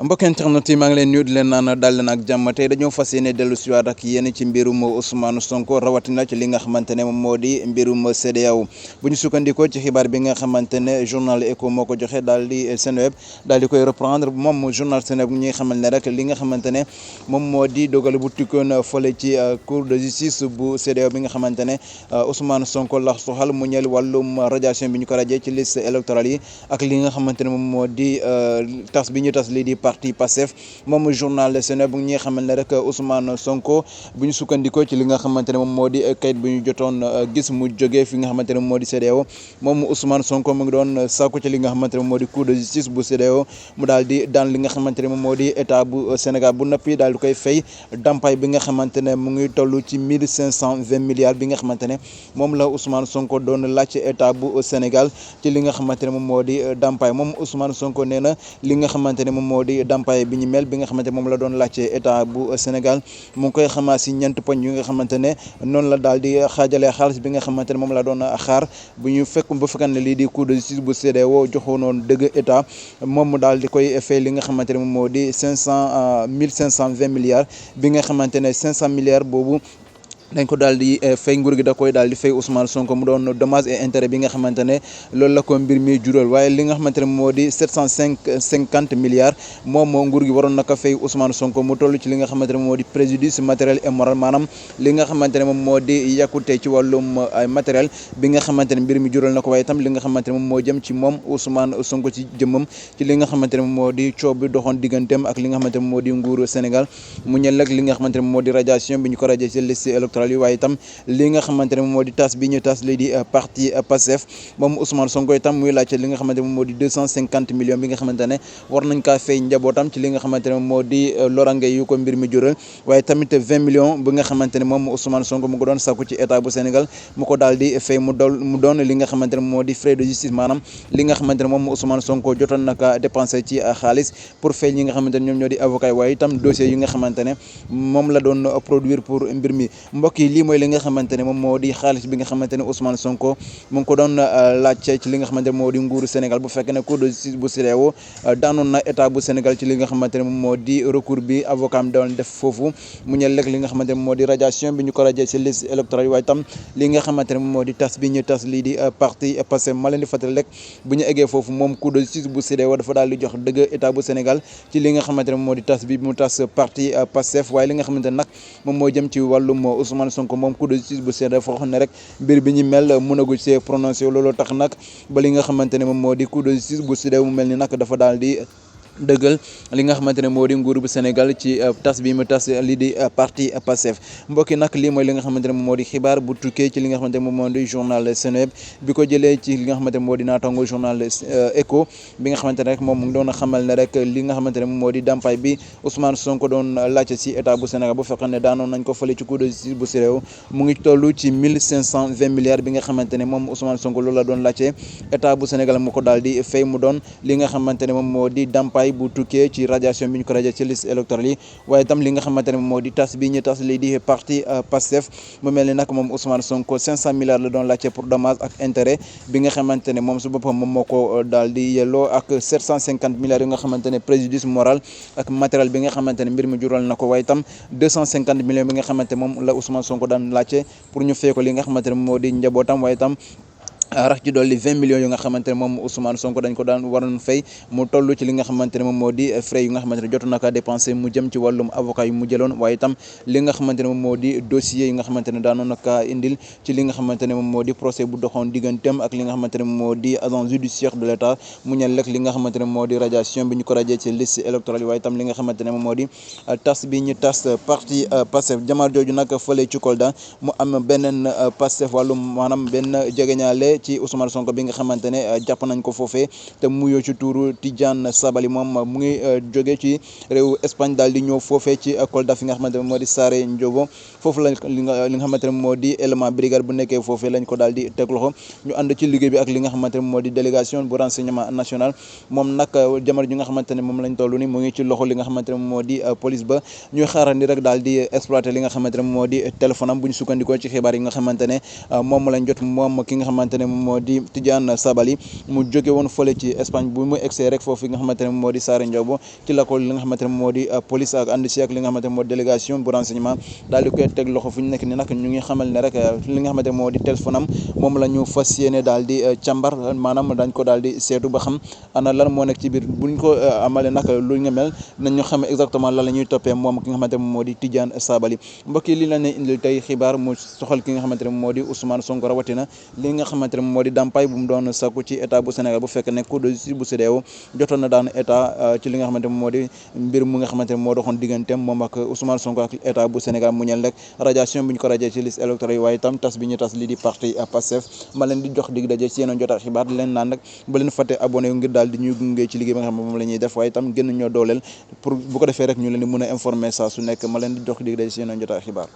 mbokk internet yi maa ngi leen nuyu di leen naan dal leen ak jàmm tey dañoo fas yéene dellu si waat ak yéen ci mbirum Ousmane Sonko rawatina ci li nga xamante ne moom moo di mbirum CEDEAO bu ñu sukkandikoo ci xibaar bi nga xamante ne journal Echo moo ko joxe daal di Seneweb daal di koy reprendre moom journal Seneweb ñi nga xamal ne rek li nga xamante ne moom moo di dogal bu tukkoon fële ci cour de justice bu CEDEAO bi nga xamante ne Ousmane Sonko la soxal mu ñeel wàllum radiation bi ñu ko radié ci liste électorale yi ak li nga xamante ne moom moo di tas bi ñu tas lii di parti Pastef moom journal Seneweb bu ñi xamal ne rek Ousmane Sonko bu ñu sukkandikoo ci li nga xamante ne moom moo di kayit bu ñu jotoon gis mu jógee fi nga xamante ne moom moo di CEDEAO moom Ousmane Sonko mu ngi doon sàkku ci li nga xamante ne moom moo di cour de justice bu CEDEAO mu daal di daan li nga xamante ne moom moo di état bu Sénégal bu noppi daal di koy fay dampaay bi nga xamante ne mu ngi toll ci 1520 milliards bi nga xamante ne moom la Ousmane Sonko doon laaj état bu Sénégal ci li nga xamante ne moom moo di dampaay moom Ousmane Sonko nee na li nga xamante ne moom moo di dampaay bi ñu mel bi nga xamante moom la doon laajte état bu Sénégal mu ngi koy xamaa si ñeent poñ yu nga xamante ne noonu la daal di xaajalee xaalis bi nga xamante ne moom la doon xaar bu ñu bu fekkee ne lii di cour de justice bu CEDEAO joxoonoon dëgg état moom mu daal di koy fay li nga xamante ne moom moo di 1520 milliards bi nga xamante ne 500 milliards boobu dañ ko daal di fay nguur gi da koy daal di fay Ousmane Sonko mu doon dommage et intérêt bi nga xamante ne loolu la ko mbir mi jural waaye li nga xamante ne moo di 750 milliards moom nguur gi waroon na ko fay Ousmane Sonko mu toll ci li nga xamante ne moo di préjudice matériel et moral maanaam li nga xamante ne moom moo di yàkkute ci wàllum ay matériel bi nga xamante ne mbir mi jural na ko waaye itam li nga xamante ne moom moo jëm ci moom Ousmane Sonko ci jëmmam ci li nga xamante ne moom moo di coow bi doxoon digganteem ak li nga xamante ne moom moo di nguuru Sénégal mu ñeel ak li nga xamante ne moom moo di radiation bi ñu ko radié ci liste waaye itam li nga xamante ne moom moo di tas bi ñu tas lii di parti Pastef moom Ousmane Sonko itam muy laajte li nga xamante ne moom moo di 250 millions bi nga xamante ne war nañ kaa fay njabootam ci li nga xamante ne moom moo di lorange yu ko mbir mi jural waaye tamit 20 millions bi nga xamante ne moom Ousmane Sonko mu ko doon sàkku ci état bu Sénégal mu ko daal di fay mu doon li nga xamante ne moom moo di frais de justice maanaam li nga xamante ne moom Ousmane Sonko jotoon na kaa dépensé ci xaalis pour fay ñi nga xamante ne ñoom ñoo di avocat waaye itam dossier yi nga xamante ne moom la doon produire pour mbir mi mbokk yi lii mooy li nga xamante ne moom moo di xaalis bi nga xamante ne Ousmane Sonko mu ngi ko doon laajte ci li nga xamante ne moo di nguuru Sénégal bu fekkee ne cour de justice bu CEDEAO daanoon na état bu Sénégal ci li nga xamante ne moom moo di recours bi avocat am doon def foofu mu ñeel rek li nga xamante ne moom moo di radiation bi ñu ko radié ci liste électorale yi waaye tam li nga xamante ne moom moo di tas bi ñu tas lii di parti Pastef ma leen di fàttali rek bu ñu eggee foofu moom cour de justice bu CEDEAO dafa daal di jox dëgg état bu Sénégal ci li nga xamante ne moom moo di tas bi mu tas parti Pastef waaye li nga xamante ne nag moom moo jëm ci wàllum Ousmane Sonko moom cour de justice bu CEDEAO dafa waxoon ne rek mbir bi ñu mel mënagu see prononcé looloo tax nag ba li nga xamante ne moom moo di cour de justice bu CEDEAO mu mel ni nag dafa daal di dëggal li nga xamante ne moo di nguur bu Sénégal ci tas bi mu tas lii di parti Pastef mbokki nag lii mooy li nga xamante ne moom moo di xibaar bu tukkee ci li nga xamante ne moom moo di journal Seneweb bi ko jëlee ci li nga xamante ne moo di naatango journal Echo bi nga xamante ne rek moom mu ngi doon xamal ne rek li nga xamante ne moom moo di dampaay bi Ousmane Sonko doon laajte ci état bu Sénégal bu fekkee ne daanoon nañ ko fële ci cour de justice bu CEDEAO mu ngi toll ci 1520 milliards bi nga xamante ne moom Ousmane Sonko loolu la doon laajte état bu Sénégal mu ko daal di fay mu doon li nga xamante ne moom moo di dampaay bu tukkee ci radiation bi ñu ko radié ci liste électorale yi waaye itam li nga xamante ne moo di tas bi ñu tas lii di parti Pastef mu mel ni nag moom Ousmane Sonko 500 milliards la doon laajte pour dommage ak intérêt bi nga xamante ne moom su boppam moom moo ko daal di yelloo ak 750 milliards yi nga xamante ne préjudice moral ak matériel bi nga xamante ne mbir mi jural na ko waaye itam 250 millions bi nga xamante ne moom la Ousmane Sonko daan laajte pour ñu fay ko li nga xamante ne moo di njabootam waaye itam rax ci dolli 20 millions yu nga xamante ne moom Ousmane Sonko dañ ko daan waroon fay mu toll ci li nga xamante ne moom moo di frais yu nga xamante ne jotu na ko dépensé mu jëm ci wàllum avocat yu mu jëloon waaye itam li nga xamante ne moom moo di dossier yi nga xamante ne daanoon na ka indil ci li nga xamante ne moom moo di procès bu doxoon digganteem ak li nga xamante ne moom moo di agent judiciaire de l'État mu ñeel rek li nga xamante ne moo di radiation bi ñu ko radié ci liste électorale yi waaye itam li nga xamante ne moom moo di tas bi ñu tas parti Pastef jamono jooju nag fële ci Kolda mu am beneen Pastef wàllum maanaam benn jegeñaale ci Ousmane Sonko bi nga xamante ne jàpp nañ ko foofee te muyoo ci tuuru Tidiane Sabali moom mu ngi jóge ci réew Espagne daal di ñëw foofee ci Kolda fi nga xamante ne moo di Saare Ndiobo foofu lañ li nga xamante ne moo di élément brigade bu nekkee foofee lañ ko daal di teg loxo ñu ànd ci liggéey bi ak li nga xamante ne moo di délégation bu renseignement national moom nag jamono ji nga xamante ne moom lañ toll ni mu ngi ci loxo li nga xamante ne moo di police ba ñuy xaarandi rek daal di exploiter li nga xamante ne moo di téléphone am bu ñu sukkandikoo ci xibaar yi nga xamante ne moom lañ jot moom ki nga xamante ne moom moo di Tidiane Sabally mu jóge woon fële ci Espagne bu mu egsee rek foofu nga xamante ne moom moo di Saare Ndiobo ci la ko li nga xamante ne moom moo di police ak ànd si ak li nga xamante ne moo di délégation bu renseignement daal di koy teg loxo fu ñu nekk ni nag ñu ngi xamal ne rek li nga xamante ne moo di téléphone am moom la ñu fas yéene daal di càmbar maanaam dañ ko daal di seetu ba xam ana lan moo nekk ci biir buñ ko amalee nag lu nga mel nañu xam exactement lan la ñuy toppee moom ki nga xamante ne moom moo di Tidiane Sabally mbokk yi li la ne indil tey xibaar mu soxal ki nga xamante ne moo di Ousmane Sonko rawatina li nga xamante ne moo di dàmpaay bu mu doon sakku ci état bu Sénégal bu fekk ne cour de justice bu CEDEAO jotoon na daan état ci li nga xamante ne moo di mbir mu nga xamante ne moo doxoon digganteem moom ak Ousmane Sonko ak état bu Sénégal mu ñeel rek radiation bi ñu ko radié ci liste électorale yi waaye itam tas bi ñu tas lii di parti Pastef ma leen di jox dig daje ci yeneen jotaay xibaar di leen naan nag ba leen fàtte abonné yu ngir daal di ñuy gunge ci liggéey ba nga xam ne moom la ñuy def waaye itam gën ñoo dooleel pour bu ko defee rek ñu leen di mën a informer saa su nekk ma leen di jox dig daje ci yeneen jotaay xibaar